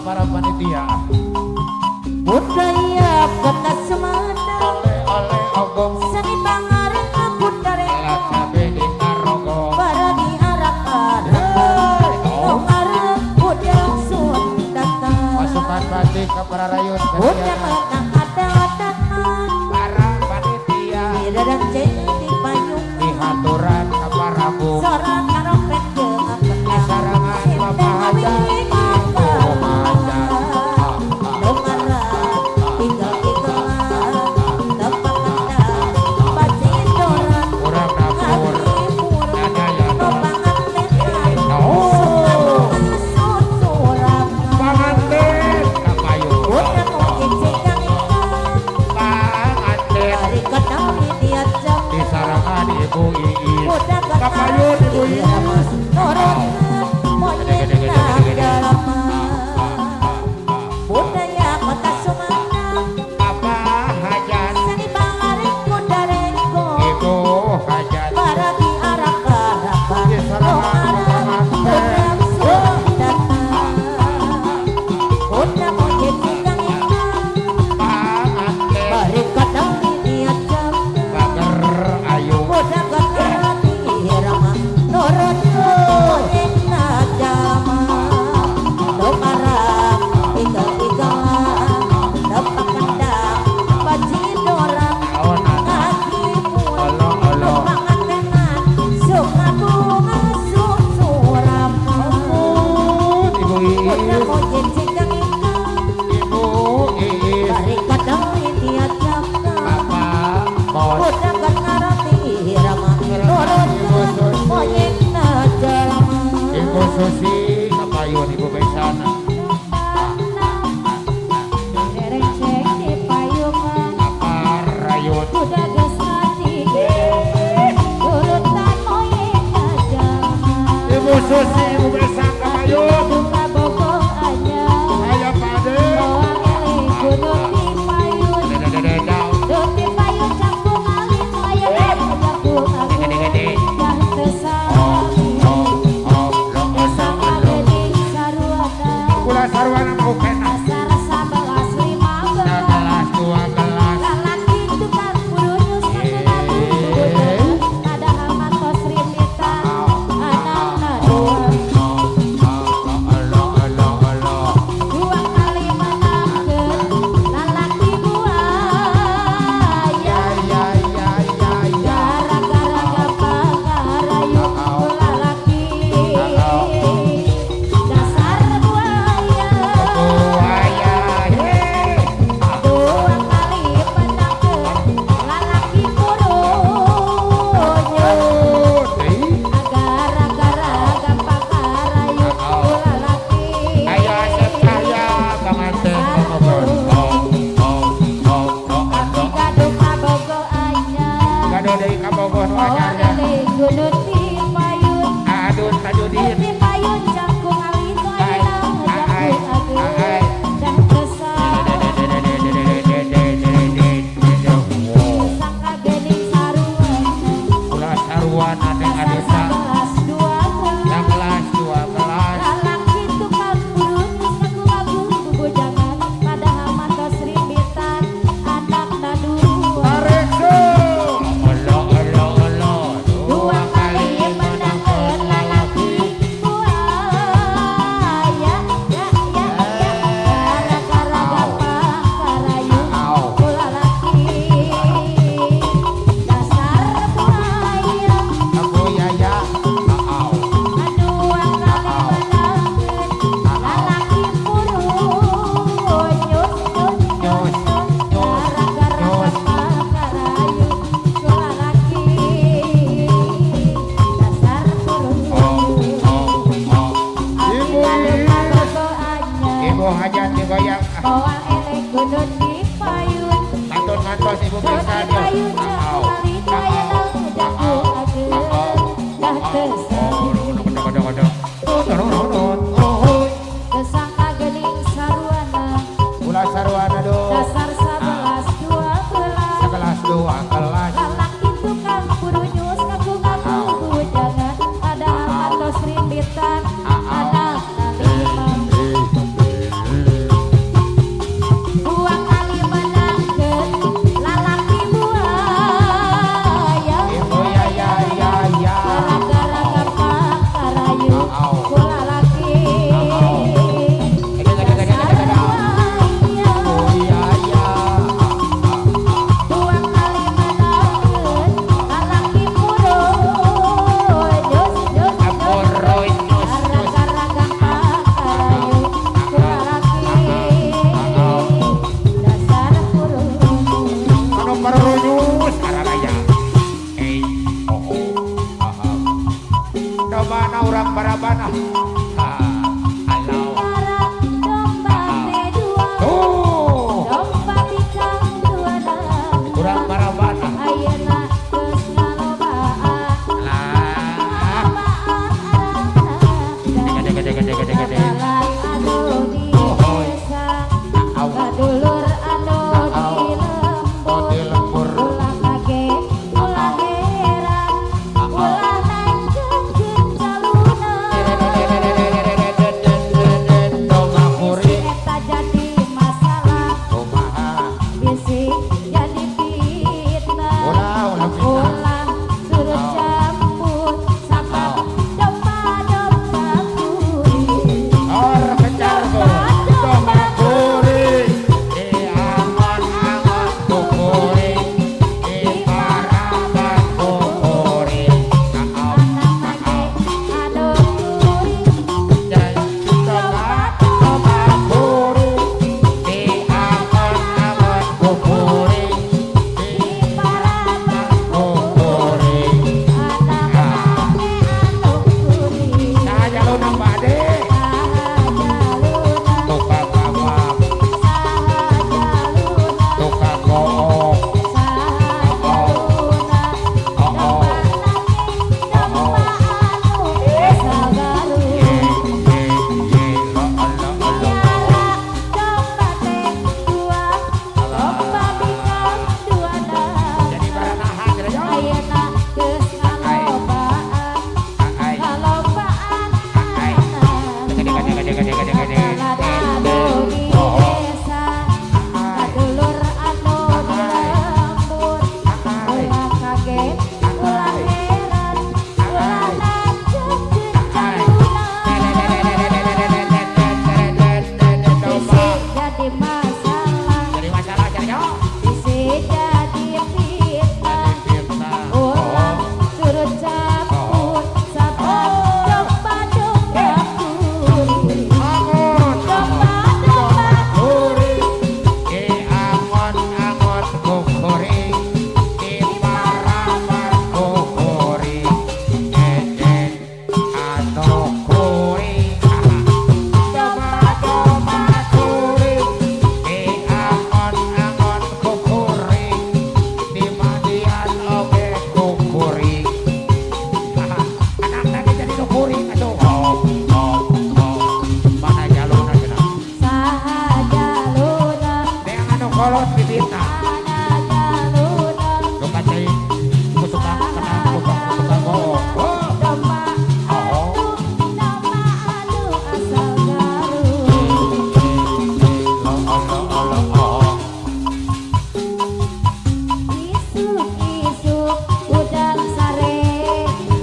Para panitia. Budaya Kota Sumedang. Oleh-oleh ogong. Seni pangareng Alat budareko. Cabe di Tarogong. Baragi arak-arak. Oh. Arek budang sun datang. Pasukan batik ke para rayun. Bunda menang ada-adaan. Para panitia. Bidadang ceng di payung. Dihaturan ke para bu. Sora karompet jeung kendang. Sarangan Sinden Bapak Hajat. ngawingkakan. Hajat. Lungaran tinggal-tinggalan. Tempat kendang pacidoran. Kurang dapur. Ngahibur Nadayana. nu pangantenan. Oh. Suka Panganten kapayun. Bunda mungkin cikang ikan. Panganten. Bari ketami diajak. Di sarangan Ibu Iis. Budak Kapayun Ibu Iis. Nurutkeun moyengna jalma. Budaya Kota Sumedang. Apa hajat. Seni pangareng kudareko. Ibu hajat. Baragi arak-arakan. Di sarangan Lungaran panganten. budang sun datang. Bunda monyet cikang ikan. Panganten. Bari ketami diajak. Bager ayu. Budak ngarati irama nurutkeun moyengna jalma. Lungaran igal-igalan tempat kendang pacidoran. Naon Ngahibur Olo nu olo. pangantenan suka bunga susurama. Ampun Ibu Budak Iis. monyet cikang ikan. Ibu Iis. Bari ketami diajakan. Bapak Bos. Budak ngarati irama nurutkeun moyengna jalma. Ibu Susi kapayun Ibu Besan. Renceng di payungan. Apa rayun. Kuda geus ngati turutan moyengna jalma. Ibu Susi Ibu Besan kapayun. Duka bogoh anyar. Saya pade. Moal eleh gunung di payun. Dededededau. Dut di payun cangkung alit aya cangkung agung. Gede-gede. Dah teu Oh sami. oh oh lo lo Sangka lo. geuning saruana. Kula sarwana mau kena. Dasar 11 15. Sekelas dua kelas. Lalaki tukang purunyus ngaku-ngaku bubujangan. Padahal mah tos rimbitan anakna dua. Oh oh lo lo lo. Dua kali menangkeun lalaki buaya. Ya ya ya ya ya. Gara-gara gampang ngarayu ku lalaki. Dasar buaya. Buaya. Hei. Dua kali menangkeun lalaki purunyus. Oh, Gara-gara gampang ngarayu ku lalaki. Ayo Asep Cahya panganten ngobrol. Oh oh oh oh Abdi oh. gaduh kabogoh anyar. Gaduh deui kabogoh nu Moal anyar ya. eleh gunut di payun. Adun Tajudin. Di payun cangkung alit nu ayeuna Ai, jangkung ai, ai. ageung. Dah teu sami. Sangka geuning saruana. Ulah saruana teh Dasar adusa. 11 12. Sekelas dua kelas. Lalaki tukang purunyus ngaku-ngaku bubujangan. Padahal mah tos rimbitan anakna dua. Tarik su. Olo olo olo. Dua kali menangkeun lalaki buaya. Ya ya ya. Gara-gara gampang karayu Au. ku lalaki. Dasar buaya. Aku ya ya. Au. Dua kali menangkeun lalaki purunyus. Nyus nyus Gara-gara nyus. gampang karayu ku lalaki. Dasar Oh purunyus. oh oh. Abdi Ibu gaduh Iis. kabogoh anyar. Ibu hajat digoyang. Ah, Moal eleh gunut di payun. Kantun ngantos Ibu Dut di Besan ya. payun Au. cangkung alit ayeuna jangkung ageung. Dah teu sami. Tesangka geuning saruana. Ulah sarwana do. Dasar 11 12. Sekelas dua kelas. Lalaki tukang purunyus ngaku-ngaku bubujangan. Padahal mah tos rimbitan anakna lima. paraban ah. Alau. Miara domba teh dua. Tuh. Domba bikang dua nama. Kurang paraban ah. Ayeuna geus ngalobaan. Lah. Ngalobaan arangna. Gede gede gede gede gede. Kakalan anu di Oh, desa. Au. Kadulur anu di Oh, di lembur. lembur. Ulah kaget, ulah heran, ulah nanjengkeun caluna. Domba Bisi kuring. eta jadi masalah, Kumaha. bisi jadi fitnah. Ulah, ulah fitnah. Ulah surut campur sabab domba-domba kuring. Or kejar domba kuring. Di angon-angon kukuring. Di paraban kukuring. Anak mane anu kuring. Domba domba kuring. Di angon-angon kukuring. Di Di paraban kukuring. Anak mane anu kuring. Saha jaluna Pak Ade? Saha jaluna, Tukang kawak, saha jaluna, tukang gook. saha jaluna. Oh, oh. Domba nage, domba anu asal Garut. Ye ye ye lo lo lo. Miara domba teh dua, domba bikang dua Jadi nama. baranahan geura yo. Ayeuna geus ngalobaan, Ai. ngalobaan Ai. anak. Gede gede gede gede gede gede. Kakalan anu di desa, kadulur anu di lembur. Ulah kaget, ulah heran, ulah nanjengkeun caluna. Bisi jadi masalah, Jadi masalah jadi yo. bisi jadi fitnah. Fitnah. Ulah surut campur sabab domba-domba kuring. Angon. Domba-domba Kuring. Di angon-angon kukuring. Di paraban kukuring. Eden anu kuring. Domba-domba kuring. Di angon-angon kukuring. Di mandian oge kukuring. Anak tadi jadi nu kuring atuh. Oh, oh, oh. Mana jaluna cenah? saha jaluna, Deang anu kolot bibitna. mana jaluna. Nu kacai ku tukang kena tukang tukang gook. Oh. Domba anu, domba anu asal Garut. Lo lo lo oh. Isuk-isuk udang sare,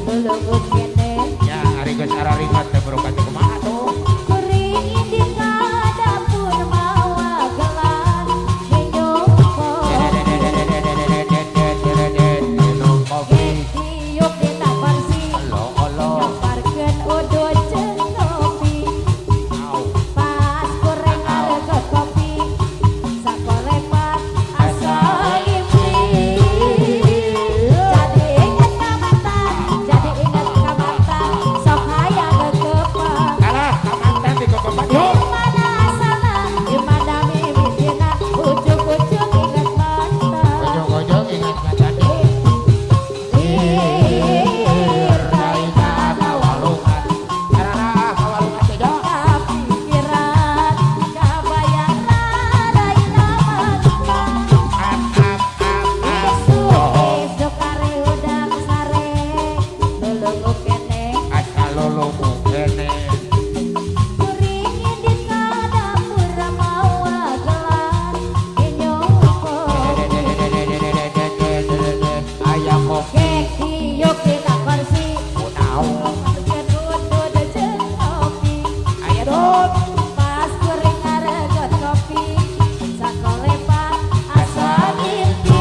lulungut keneh. Ya, ari geus araringat teh bro kacai kumaha tuh? Kuring indit ka dapur mawa gelas minum kopi. Minum kopi. Diuk dina kursi, Alo alo. nyoparkeun udud jeung ngopi. Au. Pas kuring ngareget kopi, sakolepat asa ngimpi. Jadi inget ka mantan, jadi inget ka mantan, sok hayang gegepan. Kalah ka mantan di kokopan. Yo. Di mana asalna, di mana mimitina, ujug-ujug inget mantan. Ujung-ujung ingat mantan. Lir Raina kawalungan. Ararah kawalungan teh jo. kapikiran, kabayang raraina mantan. Ap ap ap ap. Oh. Isuk-isuk are udang sare, lulungu keneh. Asa lulungu keneh. Kuring indit ka dapur mawa gelas minum kopi. Aya kopi. Gek diuk dina kursi, Kunaon? nyoparkeun udud jeung ngopi. Aya dot. Pas kuring ngaregot kopi, sakolepat asa ngimpi.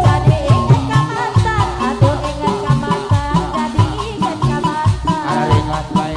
Jadi inget ka mantan, aduh inget ka mantan, jadi inget ka mantan. Araringat bae.